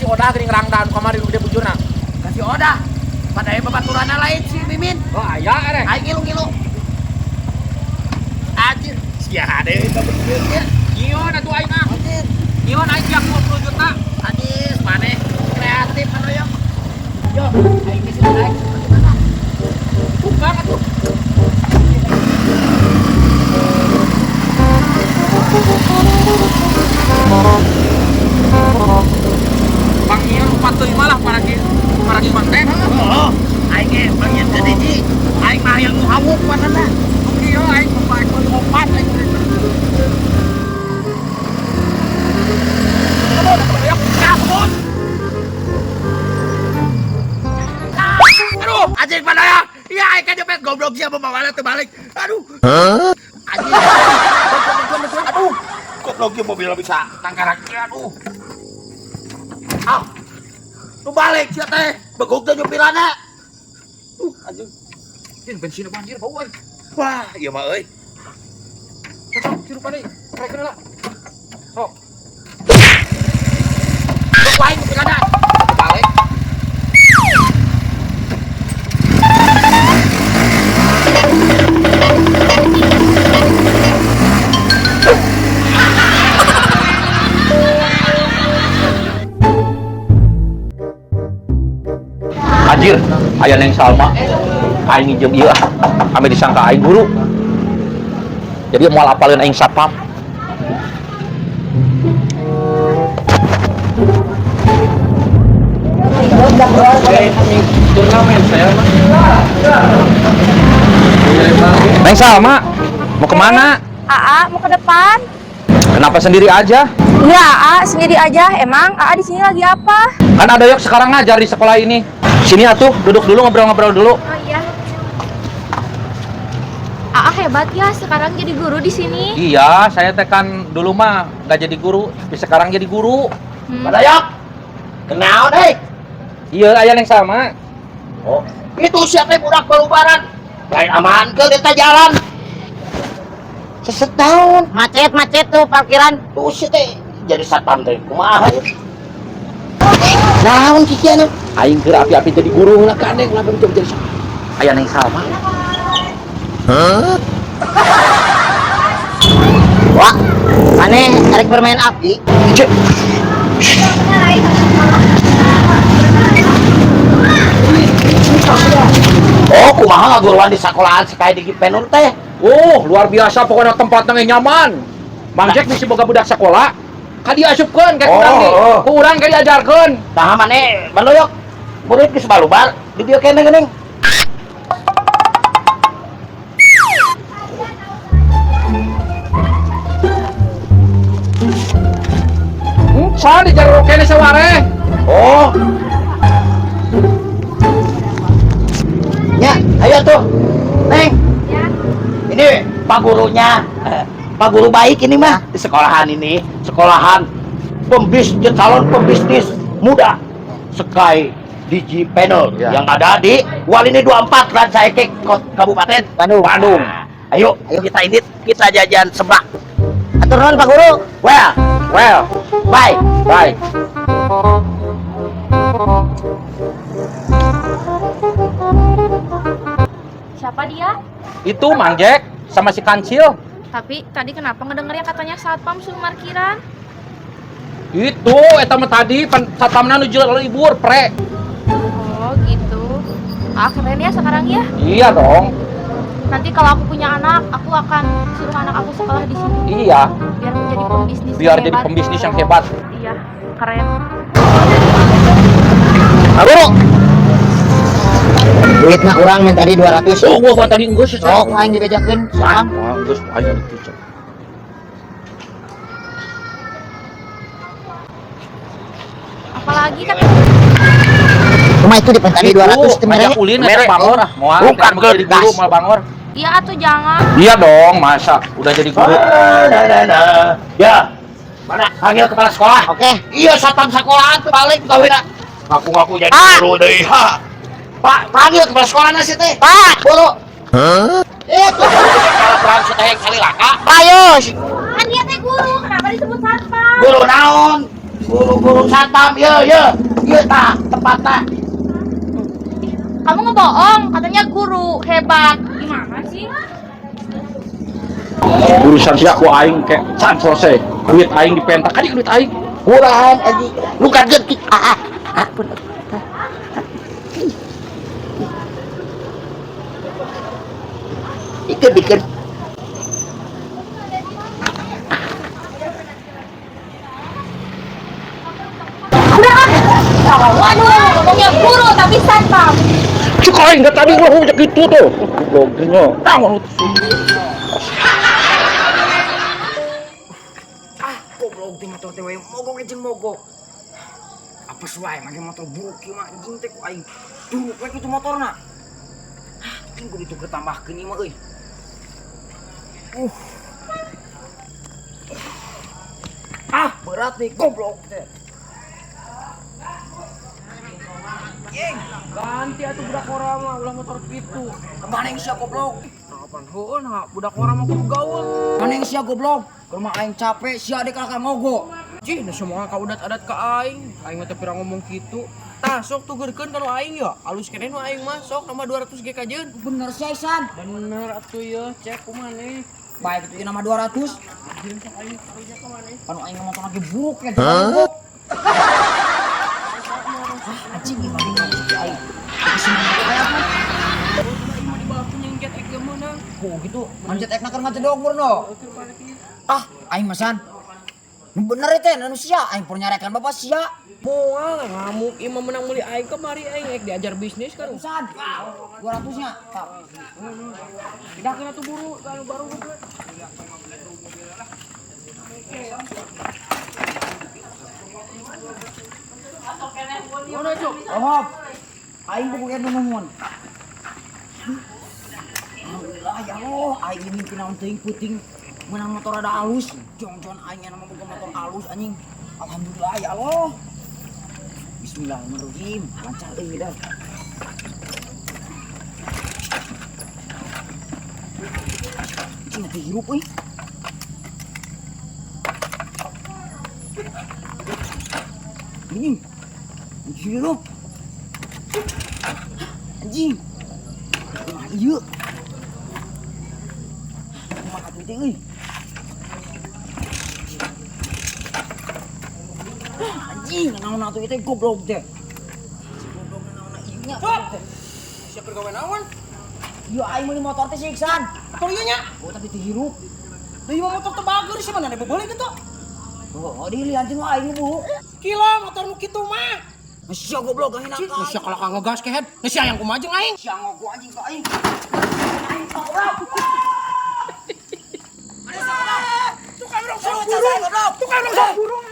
Odah geuning rangda anu kamari nu gede bujurna. Kasih Odah. Padahal babaturanna lain si Mimin. Oh, aya ereh. Aing ngilu-ngilu. Anjir, sia deui babaturan ya. Nyion atuh aing ah. Anjir, Nyion aing siap 20 juta. anjir maneh kreatif anu yo. Yo, aing geus naik gimana? Tukang atuh. Bang Nyion 45 lah paragi paragi Bang teh. Oh, aing ge panggil teu hiji. Aing mah hayang nu hawuk panana. Oke yo aing bapak aing opat aing. Aduh, anjing padaya. Iya, aing kan nyepet goblok sia bawa teu balik. Aduh. Hah? Anjing. Aduh. Goblok ieu mobil bisa tangkarak. Aduh. Ah. Nu balik sia teh. Begog teh nyupirana. Anjing. Jin bensin banjir bau euy. Wah, ieu mah euy. Sok tirupan deui. Krekeun heula. Sok. Sok wae nyupirana. Balik. Anjir, aya Neng Salma. Aing nginjem ieu ah. Ame disangka aing guru. Jadi moal apaleun aing satpam. Neng Salma, mau kemana? AA mau ke depan? Kenapa sendiri aja? Iya, AA sendiri aja. Emang AA di sini lagi apa? Kan ada yok sekarang ngajar di sekolah ini. Sini atuh, duduk dulu ngobrol-ngobrol dulu. Oh iya. AA hebat ya, sekarang jadi guru di sini. Iya, saya teh kan dulu mah nggak jadi guru, tapi sekarang jadi guru. Padayok. Kenaon euy? Iya, aya Neng Salma. Oh, itu siapa yang budak balubaran? Lain aman ke eta jalan. Sesetahun Macet-macet tuh parkiran. tuh si teh jadi satpam teh kumaha ieu? Naon kikiana? Aing keur api-api jadi guru lah kan Neng, ulah jadi satpam. Aya Neng Salma. Wah, maneh arek bermain api. Cek. Oh, kumaha ngaguruan di sekolahan sekali di Penur teh? Oh, luar biasa pokoknya tempatnya ge nyaman. Mang Jack bisi boga budak sekolah, ka diasupkeun ka urang ge. Oh, oh. Ku urang ge diajarkeun. Tah maneh baloyok. Murid geus balubar di dieu keneh geuning. Sa di jero kene saware. Oh. Ya, ayo tuh. Neng, Ya. ini Pak gurunya. Pak guru baik ini mah di sekolahan ini, sekolahan pembisnis, calon pembisnis muda Sky Digi Panel Ya. yang ada di Walini 24 Rancaekek Kabupaten Bandung. Bandung. Nah, ayo, ayo kita ini kita jajan seblak. Atur nuhun Pak Guru. Well, Well, bye. bye. Siapa dia? Itu Mang Jack sama si Kancil. Tapi tadi kenapa ngedengernya katanya satpam suruh parkiran? Itu eta mah tadi pan satpamna nu libur pre. Oh gitu. Ah keren ya sekarang ya. Iya dong. Nanti kalau aku punya anak, aku akan suruh anak aku sekolah di sini. Iya, Biar menjadi pembisnis. biar yang jadi hebat. pembisnis yang hebat. Iya, keren. Pak Guru. Duitna urang min tadi 200. Oh, gua tadi geus Sok aing dibejakeun. Wah, Salam. geus aing itu. Apalagi kan Cuma itu di tadi 200 teu mere. Ngajak ulin ngajak bangor ah. Moal Bukan mau jadi guru gas. moal bangor. Iya atuh jangan. Iya dong, masa udah jadi guru. Nah, nah, nah. Ya. Mana? Panggil kepala sekolah. Oke. Iya, satpam sekolahan tuh balik kawin. Ngaku-ngaku jadi guru deui. Ha. Pak, panggil kepala sekolah nasi teh. Pak. Guru. Hah? Itu perang si teh yang kali laka. Pak Yus. Kan dia teh guru, kenapa disebut satpam? Guru naon? Guru-guru satpam, ye ye. Ieu tah tempatna. Kamu ngebohong, katanya guru hebat. Gimana sih? Urusan sia ku aing ke can selesai. Duit aing dipenta kali duit aing. Murahan anjing. Lu kaget ah ah. Ah, pun. Ikan ikan. Udah ah. Waduh, ngomongnya guru tapi satpam. Cuk aing da tadi ulah ngomong gitu tuh. Gobloknya. Tang. Ah, goblok teh motor teh we mogok jeung mogok. Apa wae make motor buruk ieu mah anjing teh ku aing. Duruk we kitu motorna. Ah, anjing kudu tuker tambahkeun ieu mah euy. Ah, berat nih goblok teh. Anjing, Ganti atuh budak ora mah ulah motor kitu. mana yang sia goblok? Kapan heueuh nah budak ora mah kudu gaul. Mana yang sia goblok? Keur mah aing capek sia dek kalakah mogok. Jih, nah semua ka udat-adat ka aing. Aing mah teu pira ngomong kitu. Tah sok tugerkeun ka nu aing ya. Alus keneh nu aing mah sok nama 200 ge kajeun. Bener sia Isan. Bener atuh ye, cek kumaneh. Baik itu nama 200. Jeung sok aing karunya ka maneh. Panu aing motor lagi buruk ya. Hah? Ah, anjing ieu mah bingung aing. Kesini kayak apa? Aing mah dibalkeun jeung jet ek ge meunang. Oh gitu, manjat ek nakar ngajedog murno. Ah, aing masan. Nu bener teh anu sia, aing pur nyarekan bapak sia. Moal ngamuk ieu mah menang meuli aing kamari aing ek diajar bisnis kan. Urusan 200 nya. Tah. Pindahkeun atuh buru ka anu baru geus. Mana cuk? Oh, aing pokoknya nu nuhun. Alhamdulillah ya Allah, aing mimpi naon teuing peuting menang motor ada halus. Jongjon aing nya boga motor halus anjing. Alhamdulillah ya Allah. Bismillahirrahmanirrahim. Lancar euy dah. Cing teh hirup euy. Anjing. Anjing hirup. Anjing. Kumaha ieu? Kumaha atuh teh euy? Anjing, naon atuh teh goblok teh. Si goblok naon ieu nya. Siap gawe naon? Ieu aing meuli motor teh si Iksan. Motor ieu nya. Oh, tapi teh hirup. Deui mah motor teu bager sih mana bebeuli kitu. Oh, dili anjing mah aing bu. Kilo motor nu kitu mah. Sia goblok gak enak. Cik, sia kalakah ngegas kehed. Sia yang kumaha jeung aing. Sia ngogo anjing ka aing. Aing goblok. Tukang rong burung. Tukang rong burung.